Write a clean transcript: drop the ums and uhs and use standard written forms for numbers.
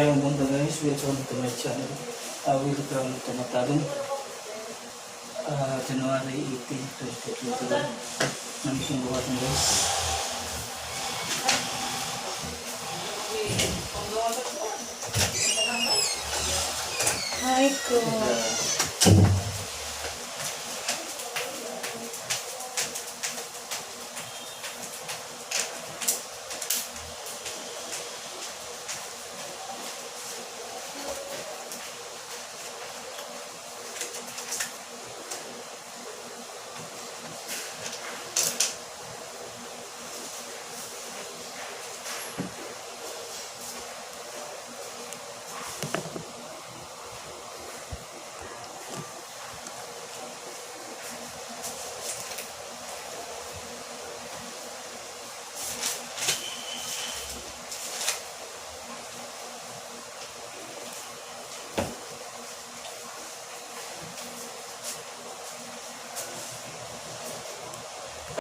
Maayong buntag, guys, welcome to my channel. Welcome to Matalon. January 18, 2021. Namising buhaton, guys. Ay ko.